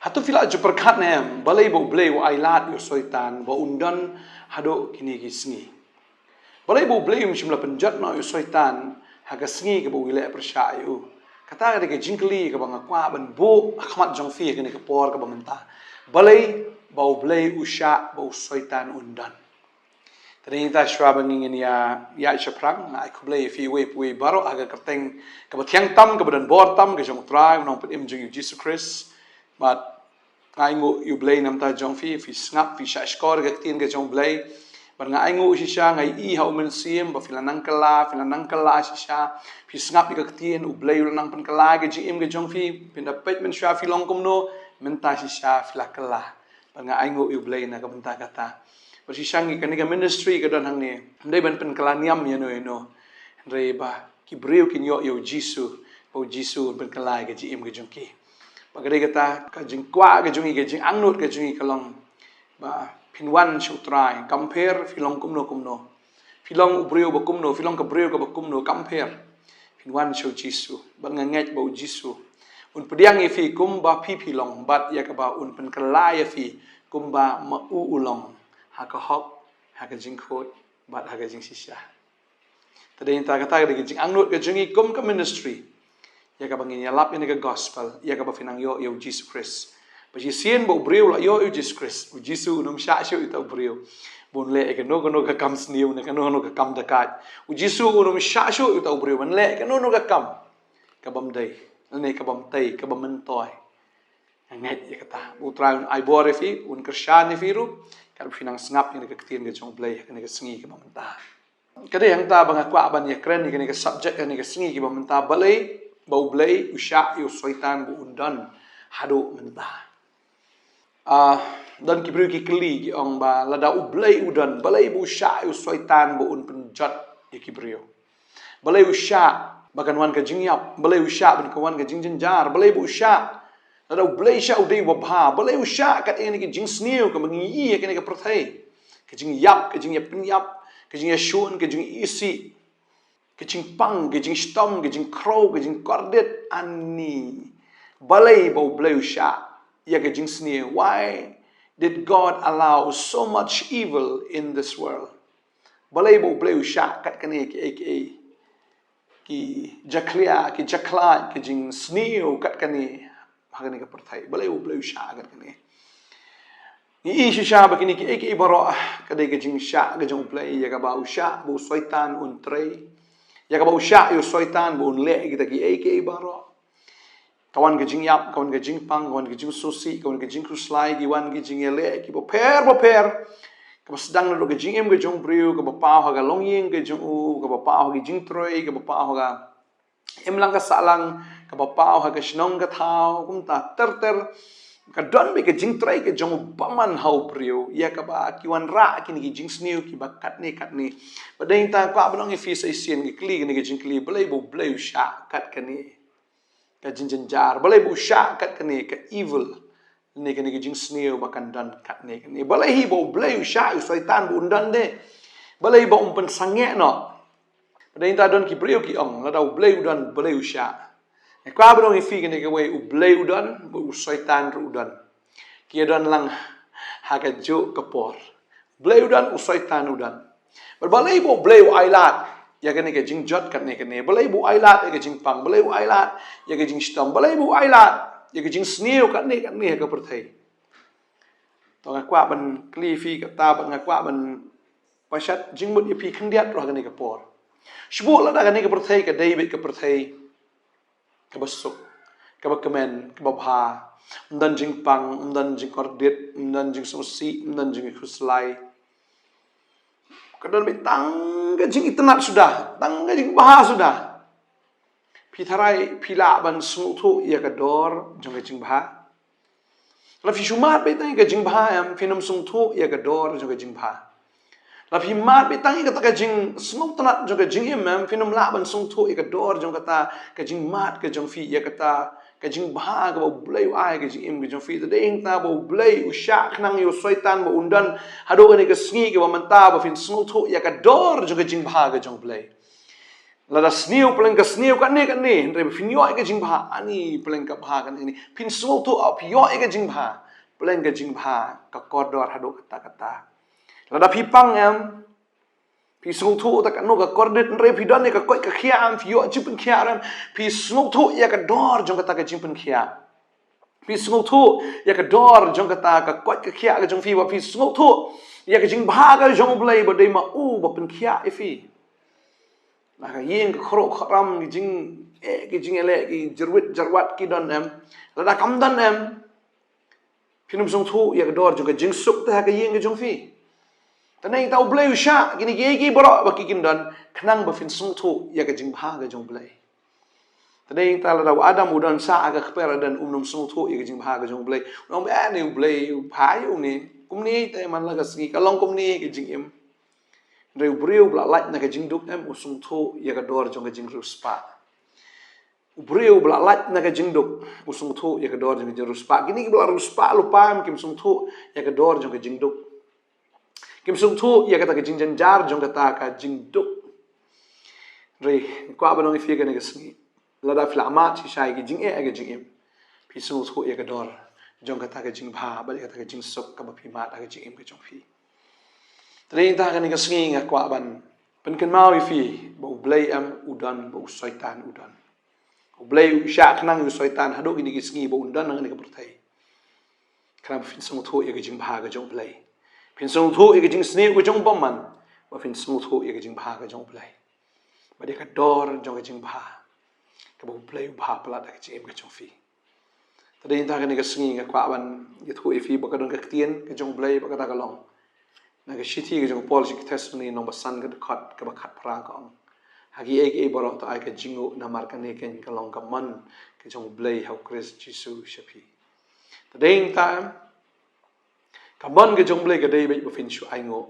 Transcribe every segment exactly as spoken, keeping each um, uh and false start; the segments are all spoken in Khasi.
Hato phi la ju pyrkhat ne em, balei ba U Blei u ailad ïa u Soitan ba un don haduh kine ki sngi? Balei ba U Blei um shym la pynjot noh ïa u Soitan ha ka sngi kaba u leh pyrshah ïa u? Kata ka dei ka jingkylli kaba nga kwah ban buh ha khmat jong phi ha kane ka por kaba mynta. Balei ba U Blei u shah ba u Soitan un don? Te dei nangta shuwa ba ngin ïa ïa shaphrang, nga ai khublei ïa phi uwei pa uwei baroh ha ka kyrteng kaba thiang tam, kaba don bor tam ka jong U Trai, U Nongpynim jong ngi U Jisu Khrist. Bad nga ainguh ïa U Blei namar jong phi, phi sngap, phi shahshkor ka ktien ka jong U Blei. Bad nga ainguh shisha, nga ïohi ha U Mynsiem ba phi la nang kylla, phi la nang kylla shisha. Phi sngap ïa ka ktien, U Blei u la nang pynkylla ka jingim ka jong phi. Phin da peit mynshuwa phi long kumno, mynta shisha phi la kylla. Bad nga ainguh ïa U Blei na ka bynta kata. Bad shisha ngi, kane ka ministry ka don hangne, ym dei ban pynkylla niam ïano ïano, hynrei ba ki briew kin ïoh ïa U Jisu, ba U Jisu un pynkylla ïa ka jingim ka jong ki. Bad ka dei kata ka jingkwah ka jong ngi, ka jingangnud ka jong ngi ka long ba phin wan sha U Trai, kam pher phi long kumno kumno. Phi long u briew ba kumno, phi long ka briew kaba kumno, kam pher. Phin wan sha U Jisu, bad nga ngeit ba U Jisu un pdiang ïa phi kumba phi phi long, bad ïa kaba un pynkylla ïa phi kumba ma u u long, ha ka hok, ha ka jingkhuid, bad ha ka jingshisha. Te dei nangta kata ka dei ka jingangnud ka jong ngi kum ka ministry. Ïa kaba ngin ïalap ïa kane ka gospel, ïa kaba phin nang ïoh ïa U Jisu Khrist. Ba shisien ba u briew u la ïoh ïa U Jisu Khrist, U Jisu un ym shah shuh ïa uta u briew ba un leh ïa kano kano ka kam sniew ne kano kano ka kam dakaid. U Jisu un ym shah shuh ïa uta u briew ban leh ïa kano kano ka kam ka bym dei, ne ka bym tei, ka bym myntoi. Nga ngeit ïa kata. U Trai un ai bor ïa phi, un kyrshan ïa phi ruh, katba phi nang sngap ïa kane ka ktien ka jong U Blei ha kane ka sngi kaba mynta. Ka dei hangta ba nga kwah ban ïakren ïa kane ka subject ha kane ka sngi kaba mynta, balei ba U Blei u shah ïa u Soitan ba un don haduh mynta. Ah, don ki briew ki kylli, ki ong ba lada U Blei u don, balei ba u shah ïa u Soitan ba un pynjot ïa ki briew? Balei u shah ba kan wan ka jingïap? Balei u shah ba kan wan ka jingjynjar? Balei ba u shah? Lada U Blei shah u dei uba bha, balei u shah kat ïa kane ka jingsniew kaba ngi ïohi ha kane ka pyrthei? Ka jingïap, ka jingïapynïap, ka jingïashun, ka jingisih, ka jingpang, ka jingshitom, ka jingkhrew, ka jingkordit, ani. Balei ba U Blei u shah ïa ka jingsniew? Why did God allow so much evil in this world? Balei ba U Blei u shah kat kane kiei kiei ki jakhlia, ki jakhlad, ki jingsniew kat kane ha kane ka pyrthei? Balei U Blei u shah kat kane? Ngi ïohi shisha ba kine kiei kiei baroh, ah, ka dei ka jingshah ka jong U Blei, ïa kaba u shah ba u Soitan un trei, ïa kaba u shah ïa u Soitan ba un leh kita kiei kiei baroh. Ka wan ka jingïap, ka wan ka jingpang, ka wan ka jingsngewsih, ka wan ka jingkhuslai, ki wan ki jingïaleh kiba pher bapher, kaba sdang naduh ka jingim ka jong u briew, kaba paw ha ka longïing ka jong u, kaba paw ha ka jingtrei, kaba paw ha ka imlang ka sahlang, kaba paw ha ka shnong ka thaw, kumta ter ter. Ka don beit ka jingtrei ka jong u bymman ha u briew, ïa kaba ki wanrah kine ki jingsniew kiba katne katne. Bad dei nangta kwah ban ong ïa phi sa shisien, ki kylli kane ka jingkylli, balei ba U Blei u shah kat kane ka jingjynjar? Balei ba u shah kat kane ka evil, ne kane ka jingsniew ba kan don katne kane? Balei hi ba U Blei u shah ïa u Soitan ba un don de? Balei ba um pynsangeh noh? Bad dei nangta don ki briew ki ong, lada U Blei u don, balei u shah? Nga kwah ban ong ïa phi kane kawei, U Blei u don, bad u Soitan ruh u don. Ki ïadon lang ha kajuh ka por. U Blei u don, u Soitan u don. Bad balei ba U Blei u ailad ïa kane ka jingjot katne katne? Balei ba u ailad ïa ka jingpang? Balei u ailad ïa ka jingshitom? Balei ba u ailad ïa ka jingsniew katne katne ha ka pyrthei? To nga kwah ban kylli phi kata, bad nga kwah ban pashat jingmut ïa phi khyndiat ruh ha kane ka por. Shu buh lada kane ka pyrthei ka dei beit ka pyrthei kaba suk, kaba kmen, kaba bha. Ym don jingpang, ym don jingkordit, ym don jingsngewsih, ym don jingkhuslai. Ka don beit tang ka jingitynnad suda, tang ka jingbha suda. Phi tharai phi lah ban sngewthuh ïa ka dor jong ka jingbha? La phi shu mad beit tang ïa ka jingbha em, phin ym sngewthuh ïa ka dor jong ka jingbha. La phi mad beit tang ïa kata ka jingsngewtynnad jong ka jingim em, phin ym lah ban sngewthuh ïa ka dor jong kata ka jingmad ka jong phi, ïa kata ka jingbha kaba U Blei u ai ka jingim ka jong phi. Te dei nangta ba U Blei u shah khnang ïa u Soitan ba un don haduh kane ka sngi kaba mynta, ba phin sngewthuh ïa ka dor jong ka jingbha ka jong U Blei. Lada sniew, pleng ka sniew kane kane, hynrei phin ïoh ïa ka jingbha, ani pleng ka bha kane kane. Phin sngewthuh, phi ïoh ïa ka jingbha, pleng ka jingbha ka kordor haduh katta katta. Lada phi pang em, phi sngewthuh ta kano ka kordit, hynrei phi don ïa ka koit ka khiah em, phi ïoh jingpynkhiah em, phi sngewthuh ïa ka dor jong kata ka jingpynkhiah. Phi sngewthuh ïa ka dor jong kata ka koit ka khiah ka jong phi, ba phi sngewthuh ïa ka jingbha ka jong U Blei ba dei ma u ba pynkhiah ïa phi. Na ka ïing ka khrok khram ki jing, eh, ki jingïaleh, ki jyrwit jyrwat ki don em. Lada kam don em, phin ym sngewthuh ïa ka dor jong ka jingsuk te ha ka ïing ka jong phi. Te nangta U Blei u shah kine kiei kiei baroh ba ki kin don, khnang ba phin sngewthuh ïa ka jingbha ka jong U Blei. Te nangta lada u Adam u don sah ha ka kper Eden, um nym sngewthuh ïa ka jingbha ka jong U Blei. U nym, eh, ne U Blei u bha ïa une. Kumne te man la ka sngi ka long kumne ka jingim. Hynrei u briew ba la lait na ka jingduk em, u sngewthuh ïa ka dor jong ka jingriewspah. U briew ba la lait na ka jingduk, u sngewthuh ïa ka dor jong ka jingriewspah. Kine ki ba la riewspah lypa em, kim sngewthuh ïa ka dor jong ka jingduk. Kim sngewthuh ïa kata ka jingjynjar jong kata ka jingduk. Hynrei nga kwah ban ong ïa phi kane ka sngi, lada phi la mad shisha ïa ka jingeh ha ka jingim, phi sngewthuh ïa ka dor jong kata ka jingbha bad ïa kata ka jingsuk kaba phi mad ha ka jingim ka jong phi. Te nangta kane ka sngi nga kwah ban pynkynmaw ïa phi ba U Blei em u don, ba u Soitan u don. U Blei u shah khnang ïa u Soitan haduh kine ki sngi ba un don ha kane ka pyrthei. Khnang ba phin sngewthuh ïa ka jingbha ka jong U Blei. Phin sngewthuh ïa ka jingsniew ka jong u bymman, ba phin sngewthuh ïa ka jingbha ka jong U Blei. Bad ïa ka dor jong ka jingbha kaba U Blei u bha palat ha ka jingim ka jong phi. Te nangta kane ka sngi nga kwah ban ïathuh ïa phi ba ka don ka ktien ka jong U Blei, ba kata ka long na ka shithi ka jong u Paul sha ki Thessaloni lynnong ba san, ka dkhot kaba khatphra, ka ong: Ha kiei kiei baroh to ai ka jingnguh, namar kane keiñ ka long ka mon ka jong U Blei ha U Khrist Jisu sha phi. Te nangta ka mon ka jong U Blei ka dei beit ba phin shu ainguh.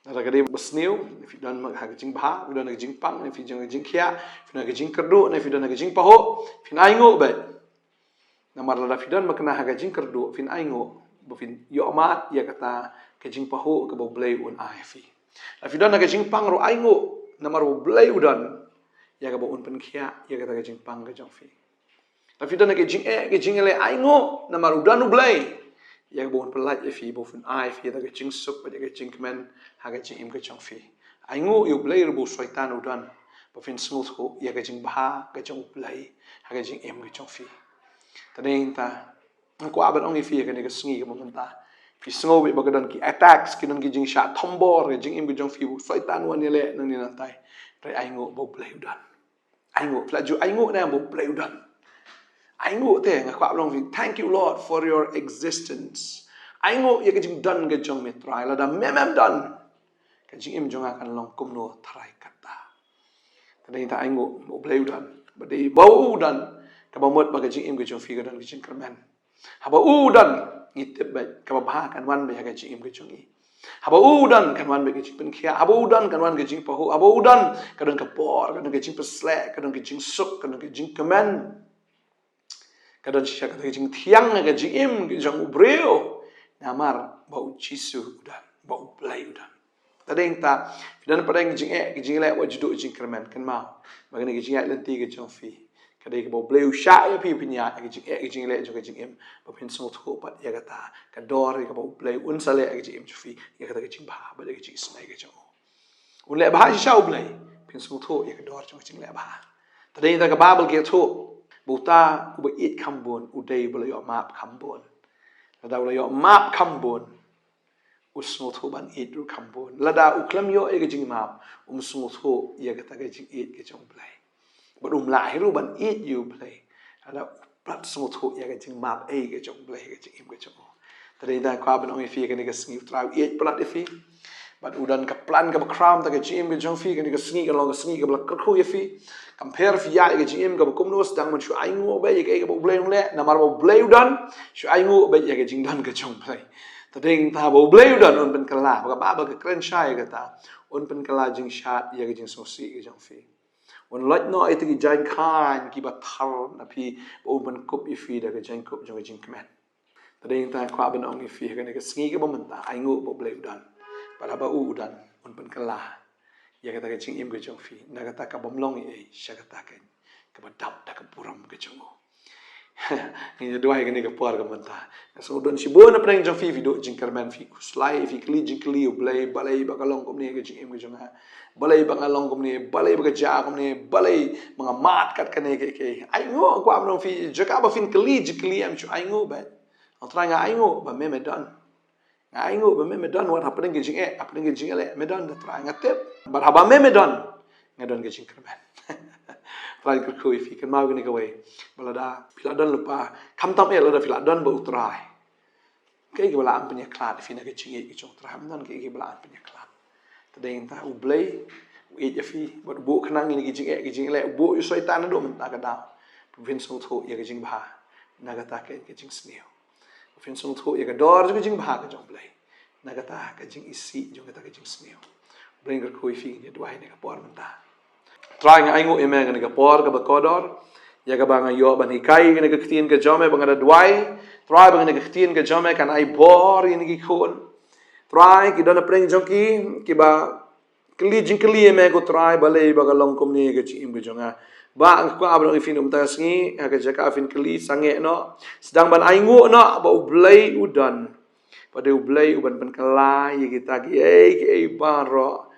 Lada ka dei ba sniew, ne phi don ha ka jingbha, phi don ha ka jingpang, ne phi don ha ka jingkhiah, phi don ha ka jingkyrduh, ne phi don ha ka jingpahuh, phin ainguh beit. Namar lada phi don ba kane ha ka jingkyrduh, phin ainguh ba phin ïoh mad ïa kata ka jingpahuh kaba U Blei un ai ïa phi. Lada phi don ha ka jingpang ruh, ainguh, namar U Blei u don ïa kaba un pynkhiah ïa kata ka jingpang ka jong phi. Lada phi don ha ka jingeh, ka jingïaleh, ainguh, namar u don U Blei ïa kaba un pyllait ïa phi, ba un ai ïa phi ïa ka jingsuk bad ïa ka jingkmen ha ka jingim ka jong phi. Ainguh ïa U Blei ruh ba u Soitan u don, ba phin sngewthuh ïa ka jingbha ka jong U Blei ha ka jingim ka jong phi. Te nangta nga kwah ban ong ïa phi ha kane ka sngi kaba mynta, phi sngew beit ba ka don ki attacks, ki don ki jingshah thombor ha ka jingim ka jong phi, ba u Soitan u wan ïaleh nangne nantai. Hynrei ainguh ba U Blei u don. Ainguh, phi la ju ainguh ne em ba U Blei u don? Ainguh te, nga kwah ban ong ïa phi, thank you Lord for your existence. Ainguh ïa ka jingdon ka jong me Trai, lada me mem don, ka jingim jong nga kan long kumno tharai kata. Te nangta ainguh ba U Blei u don. Ba dei ba u don, kaba mut ba ka jingim ka jong phi ka don ka jingkyrmen. Haba u don, ngi tip beit kaba bha kan wan beit ha ka jingim ka jong ngi. Haba u don kan wan beit ka jingpynkhiah, haba u don kan wan ka jingpahuh, haba u don ka don ka bor, ka don ka jingpysleh, ka don ka jingsuk, ka don ka jingkmen. Ka don shisha kata ka jingthiang ha ka jingim ka jong u briew. Namar ba u Jisu u don, ba U Blei u don. Te nangta, phi don pat ha ka jingeh, ka jingïaleh, wat ju duh jingkyrmen, kynmaw ba kane ka jingïaid lynti ka jong phi ka dei kaba U Blei u shah ïa phi, phin ïaid ha ka jingeh, ka jingïaleh jong ka jingim, ba phin sngewthuh pat ïa kata ka dor ïa kaba U Blei un sa leh ha ka jingim jong phi, ïa kata ka jingbha bad ïa ka jingisynei ka jong u. Un leh bha shisha U Blei, phin sngewthuh ïa ka dor jong ka jingleh bha. Te nangta ka Baibl ka ïathuh ba uta uba ïeit kham bun u dei uba la ïoh map kham bun. Lada u la ïoh map kham bun, u sngewthuh ban ïeit ruh kham bun. Lada u khlem ïoh ïa ka jingmap, um sngewthuh ïa kata ka jingïeit ka jong U Blei. Bad um lah hi ruh ban ïeit ïa U Blei lada u plat sngewthuh ïa ka jingmap ei ka jong U Blei ha ka jingim ka jong u. Te nangta nga kwah ban ong ïa phi, kane ka sngi U Trai u ïeit palat ïa phi. Bad u don ka plan kaba khraw ha ka jingim ka jong phi. Kane ka sngi kan long ka sngi kaba la kyrkhu ïa phi. Compare phi ïa ka jingim kaba kumno, sdang ban shu ainguh beit ïa kaei kaba U Blei un leh, namar ba U Blei u don, shu ainguh beit ïa ka jingdon ka jong U Blei. Te nangta ba U Blei u don, un pynkylla, ba ka Baibl ka kren shai ïa kata, un pynkylla jingshad ïa ka jingsngewsih ka jong phi. Un loit noh ïa kita ki jaiñ khaiñ kiba thar na phi, ba un pynkup ïa phi da ka jaiñkup jong ka jingkmen. Te nangta nga kwah ban ong ïa phi ha kane ka sngi kaba mynta, ainguh ba U Blei u don. Bad haba u u don, un pynkylla ïa kata ka jingim ka jong phi, na kata ka bym long ei ei sha kata ka, kaba dap da ka burom ka jong u. Ngi ïa duwai kane ka por ka mynta. Nga sngew don shibun na pdeng jong phi, phi duh jingkyrmen, phi khuslai, phi kylli jingkylli, U Blei, balei ba ka long kumne ka jingim ka jong nga? Balei ba nga long kumne? Balei ba ka jia kumne? Balei ba nga mad kat kane kaei kaei? Ainguh, kwah ban ong phi, jaka ba phin kylli jingkylli, em, shu ainguh beit. Ong Trai, nga ainguh ba me me don. Nga ainguh ba me me don wat hapdeng ka jingeh, hapdeng ka jingeh leh me don, da Trai nga tip. Bad haba me me don, nga don ka jingkyrmen. Trai kyrkhu ïa phi, kynmaw kane kawei. Ba lada phi la don lypa, khamtam eh lada phi la don bad U Trai, kaei kaba la an pynïakhlad ïa phi na ka jingïeit ka jong U Trai? Ym don kaei kaba la an pynïakhlad. Te dei nangta U Blei u ïeit ïa phi, bad u buh khnang ïa kine ki jingeh ki jingeh leh, u buh ïa u Soitan naduh mynta ka daw. Phin sngewthuh ïa ka jingbha na kata ka, ka jingsniew. Phin sngewthuh ïa ka dor jong ka jingbha ka jong U Blei na kata ka jingisih jong kata ka jingsniew. Blei kyrkhu ïa phi, ngi duwai na ka por mynta. Trai, nga ainguh ïa me kane ka por kaba kordor, ïa kaba nga ïoh ban hikai kane ka ktien ka jong me, ba nga da duwai, Trai, ba kane ka ktien ka jong me kan ai bor ïa kine ki khun. Trai, ki don na pdeng jong ki, kiba kylli jingkylli ïa me, ko Trai, balei ba ka long kumne ka jingim ka jong nga. Ba nga kwah ban ong ïa phi, mynta ka sngi, ha ka jaka phin kylli, sangeh noh, sdang ban ainguh noh ba U Blei u don. Ba dei U Blei uban pynkylla ïa kita kiei kiei baroh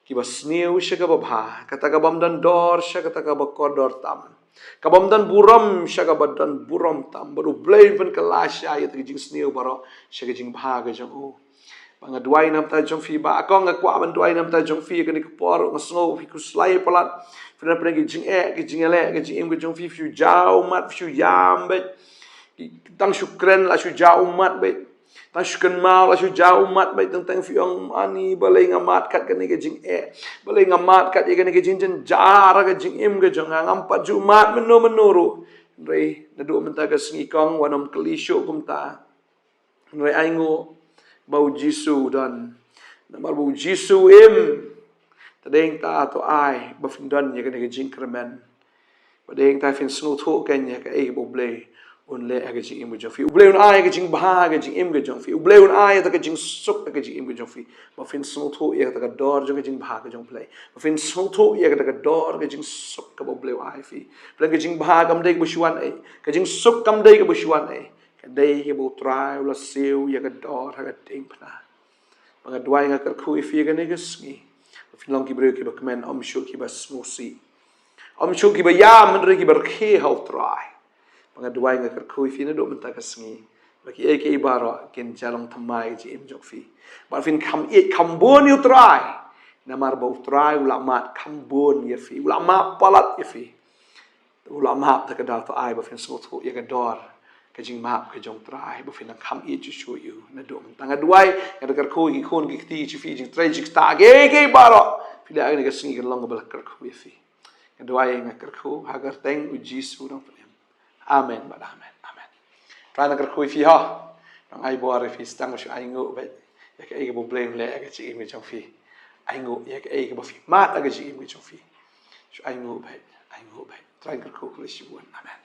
kiba sniew sha kaba bha, kata ka bym don dor sha kata kaba kordor tam, ka bym don burom sha kaba don burom tam. Bad U Blei un pynkylla sha ïa kata ka jingsniew baroh sha ka jingbha ka jong u. Ba nga duwai na ka bynta jong phi, ba kong, nga kwah ban duwai na ka bynta jong phi ha kane ka por. Nga sngew phi khuslai palat, phi don hapdeng ki jingeh ki jingeh leh, ka jingim ka jong phi, phi shu jaw ummat, phi shu ïam beit. Tang shu kren la shu jaw ummat beit. Tang shu kynmaw la shu jaw ummat beit, teng teng phi ong, ani, balei nga mad kat kane ka jingeh? Balei nga mad kat ïa kane ka jingjynjar ha ka jingim ka jong nga? Ngam pat ju mad mynno mynno ruh. Hynrei naduh mynta ka sngi, kong, wat nym kylli shuh kumta. Hynrei ainguh ba U Jisu u don. Namar ba U Jisu u im. Te dei nangta to ai ba phin don ïa kane ka jingkyrmen. Ba dei nangta phin sngewthuh kein ïa kaei ba U Blei un leh ha ka jingim ka jong phi. U Blei un ai ka jingbha ha ka jingim ka jong phi. U Blei un ai ïa ka jingsuk ha ka jingim ka jong phi. Ba phin sngewthuh ïa kata ka dor jong ka jingbha ka jong U Blei. Ba phin sngewthuh ïa kata ka dor ka jingsuk kaba U Blei u ai ïa phi. Phi, ka jingbha kam dei kaba shu wan ei, ka jingsuk kam dei kaba shu wan ei. Ka dei kaba U Trai u la siew ïa ka dor ha ka diengphna. Ba nga duwai, nga kyrkhu ïa phi kane ka sngi, ba phin long ki briew kiba kmen, ym shuh kiba sngewsih, ym shuh kiba ïam, hynrei kiba rkhie ha U Trai. Ba nga duwai, nga kyrkhu ïa phi naduh mynta ka sngi, ba kiei kiei baroh kin jia long thymmai ha ka jingim jong phi. Ba phin kham ïeit kham bun ïa U Trai, namar ba U Trai u la mad kham bun ïa phi, u la map palat ïa phi. U la map da ka dak, to ai ba phin sngewthuh ïa ka dor ka jingmap ka jong U Trai, ba phin nang kham ïeit shuh shuh ïa u naduh mynta. Nga duwai, nga da kyrkhu ïa ki khun ki kti, ki jingtrei jingktah, kiei kiei baroh, phi leh ïa kane ka sngi kan long kaba la kyrkhu ïa phi. Nga duwai, nga kyrkhu ha ka kyrteng U Jisu u nongpynim. Amen bad amen. Amen. Trai nang kyrkhu ïa phi ho. Nang ai bor ïa phi, sdang shu ainguh beit ïa kaei kaba U Blei un leh ha ka jingim ka jong phi. Ainguh ïa kaei kaba phi mad ha ka jingim ka jong phi. Shu ainguh beit, ainguh beit. Trai kyrkhu, khublei shibun. Amen.